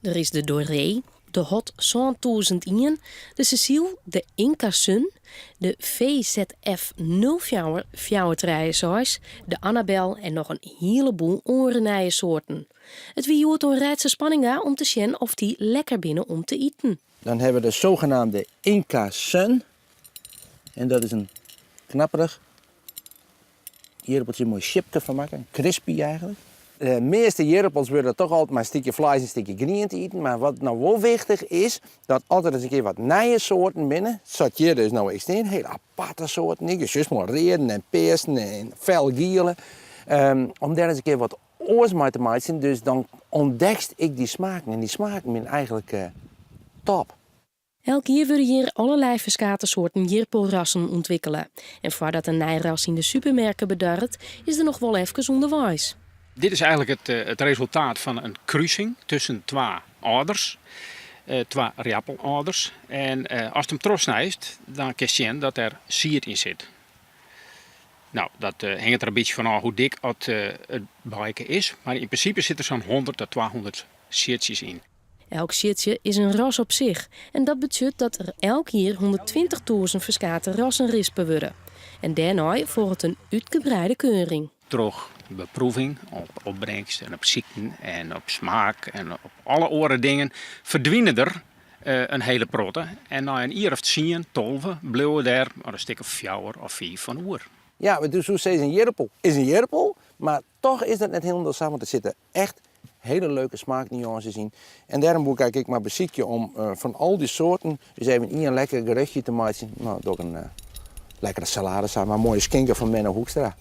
Der is de Doré, de Hot 7001, de Cecile, de Inca Sun, de VZF 04 436, de Annabel en noch in hieleboel oare nije soarten. It wie hjoed oan Reitse Spanninga om te sjen oft dy lekker binne om te iten. Dan hawwe we de zogenaamde Inca Sun. En dat is in knapperich jirpeltsje, moai sjipke fan makke, in crispy eigentlik. De measte jirpels wurde toch altyd mei in stikje fleis en in stikje griente iten, mar wat no wol wichtich is, dat as der ris in kear wat nije soarten binne, sa't hjir dus no ek stean, hiele aparte soarten, ek just mei readen en pearsen en felgiele, om dêr ris in kear wat oars mei te meitsjen, dus dan ûntdekst ek dy smaken en dy smaken binne eigentlik top. Elk jier wurde hjir allerlei ferskate soarten jirpelrassen ûntwikkele. En foardat in nij ras yn de supermerken bedarret, is der noch wol efkes ûnderweis. Dit is eigenlik it resultaat fan in krusing tusken twa âlders, twa rjappelâlders. En ast him trochsnijst, dan kinst sjen dat der sied yn sit. No, dat hinget der in bytsje fan ôf hoe dik oft it beike is, mar yn prinsipe sit der sa'n 100 ta 200 siedsjes yn. Elk siedsje is in ras op sich en dat betsjut dat der elk jier 120.000 ferskate rassen rispe wurde. En dêrnei folget in útgebreide keuring. Troch beproeving op opbringst en op sykten en op smaak en op alle oare dingen ferdwine der in hiele protte. En nei in jier of tsien, 12 bliuwe der mar in stik of fjouwer of fiif fan oer. Ja, do soest sizze in jirpel is in jirpel, mar toch is dat net hielendal sa, want der sitte echt hele leuke smaaknuances yn. En dêrom woe ik eigentlik ek mar besykje om fan al dy soarten ris even ien lekker gerjochtje te meitsjen. No, doch ik in lekkere salade sa, mei moaie skinke fan Menno Hoekstra.